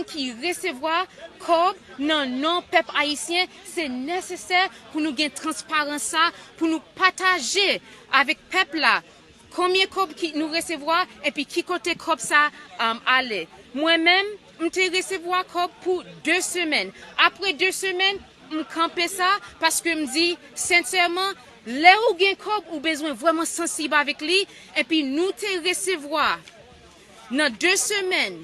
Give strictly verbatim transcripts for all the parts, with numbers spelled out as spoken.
ki resevwa kòb nan non pèp ayisyen, se nesesè pou nou gen transparans sa, pou nou pataje avèk pèp la konbyen kòb ki nou resevwa, epi ki kote kòb sa, um, ale. Mwen menm, m te resevwa kòb pou de semèn. Apre de semèn, m kanpe sa, paske m di, sensèman, lè ou gen kòb, ou bezwen vrèman sansib avèk li, epi nou te resevwa nan de semèn,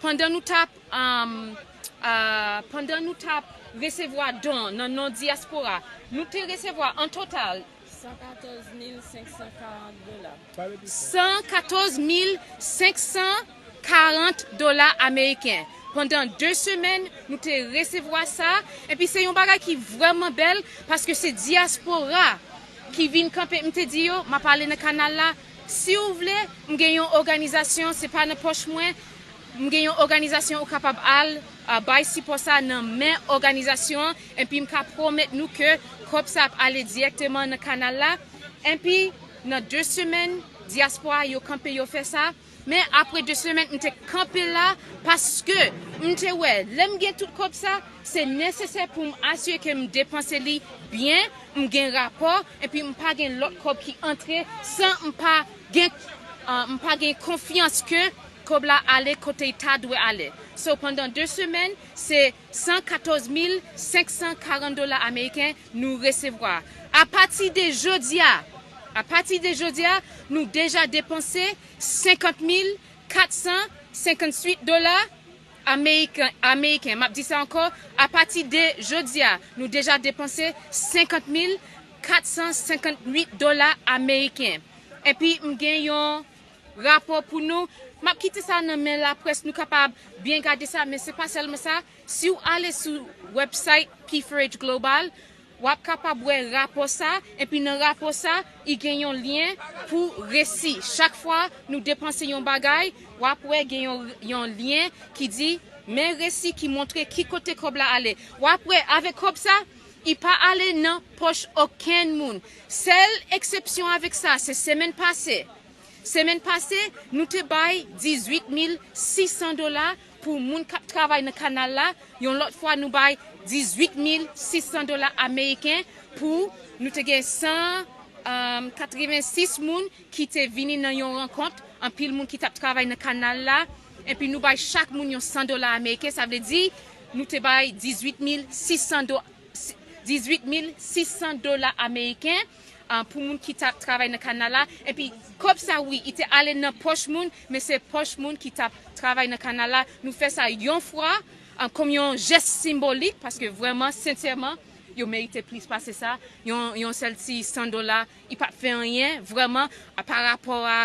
pandan nou t ap, um, uh, pandan nou t ap resevwa don nan non dyaspora, nou te resevwa an total san katòz mil senk san karant dola. San katòz mil senk san karant dola ameriken. Pandan de semèn, nou te resevwa sa. Epi se yon bagay ki vrèman bèl, paske se dyaspora ki vin kanpe. M te di yo, m ap ale nan kanal la. Si w vle, m gen yon òganizasyon, se pa nan pòch mwen. M gen yon òganizasyon ou kapab al, a, bay sipò sa nan men òganizasyon an, epi m ka pwomèt nou ke kòb sa ap ale dirèkteman nan kanal la. Epi, nan de semèn, dyaspora yo kanpe, yo fè sa. Men apre de semèn, m te kanpe la, paske m te wè, lè m gen tout kòb sa, se nesesè pou m asire ke m depanse li byen, m gen rapò, epi m pa gen lòt kòb ki antre san m pa gen, a, m pa gen konfyans ke kòb la ale kote l ta dwe ale. So, pandan de semèn, se san katòz mil senk san karant dola ameriken nou resevwa. Apati de jodi a, apati de jodi a, nou deja depanse senkant mil kat san senkanntuit dola ameriken, ameriken. M ap di sa ankò, apati de jodi a, nou deja depanse senkant mil kat san senkanntuit dola ameriken. Epi, m gen yon rapò pou nou. M ap kite sa nan men laprès, nou kapab byen gade sa, men se pa sèlman sa. Si w ale sou website P four H Global, w ap kapab wè rapò sa, epi nan rapò sa, i gen yon lyen pou resi. Chak fwa nou depanse yon bagay, w ap wè gen yon, yon lyen ki di, men resi ki montre ki kote kòb la ale. W ap wè, avèk kòb sa, i pa ale nan pòch okenn moun. Sèl eksepsyon avèk sa, se semèn pase. Semèn pase, nou te bay dizuit mil sis san dola pou moun k ap travay nan kanal la. Yon lòt fwa, nou bay dizuit mil sis san dola ameriken pou, nou te gen san, um, katrevensis moun ki te vini nan yon rankont, anpil moun ki t ap travay nan kanal la. Epi nou bay chak moun yon san dola ameriken, sa vle di, nou te bay dizuit mil sis san do-, dizuit mil sis san dola ameriken, ah, pou moun ki t ap travay nan kanal la. Epi, kòb sa, wi, i te ale nan pòch moun, men se pòch moun ki t ap travay nan kanal la. Nou fè sa yon fwa, ah, kòm yon jès senbolik, paske vrèman, sensèman, yo merite plis pase sa. Yon, yon sèl ti san dola, i p ap fè anyen, vrèman, a, pa rapò a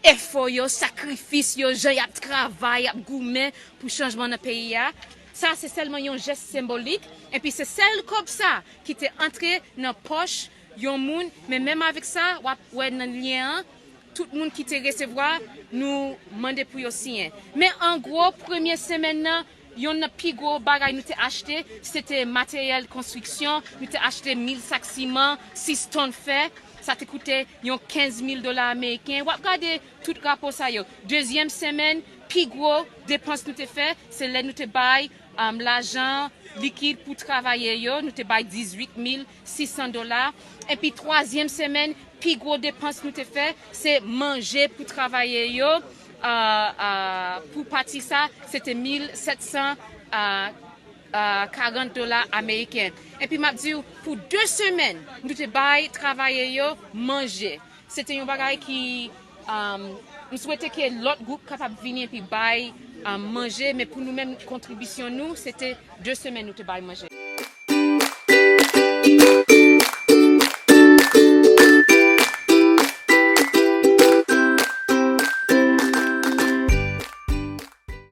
efò yo, sakrifis yo, jan y ap travay, y ap goumen pou chanjman nan peyi a. Sa se sèlman yon jès senbolik. Epi se sèl kòb sa ki te antre nan pòch yon moun. Men menm avèk sa, w ap wè nan lyen an, tout moun ki te resevwa, nou mande pou yo siyen. Men an gwo, premye semèn nan, yonn nan pi gwo bagay nou te achte, se te materyèl konstriksyon. Nou te achte mil sak siman, sis tòn fè. Sa te koute yon kenz mil dola ameriken. W ap gade tout rapò sa yo. Dezyèm semèn, pi gwo depans nou te fè, se lè nou te bay, um, lajan likid pou travayè yo. Nou te bay dizuit mil sis san dola. Epi twazyèm semèn, pi gwo depans nou te fè, se manje pou travayè yo. Ah, ah, pou pati sa, se te mil sèt san, ah, ah, karant dola ameriken. Epi m ap di w, pou de semèn, nou te bay travayè yo manje. Se te yon bagay ki, um, m swete ke lòt gwoup kapab vini epi bay, um, manje, men pou nou menm, kontribisyon nou, se te de semèn nou te bay manje.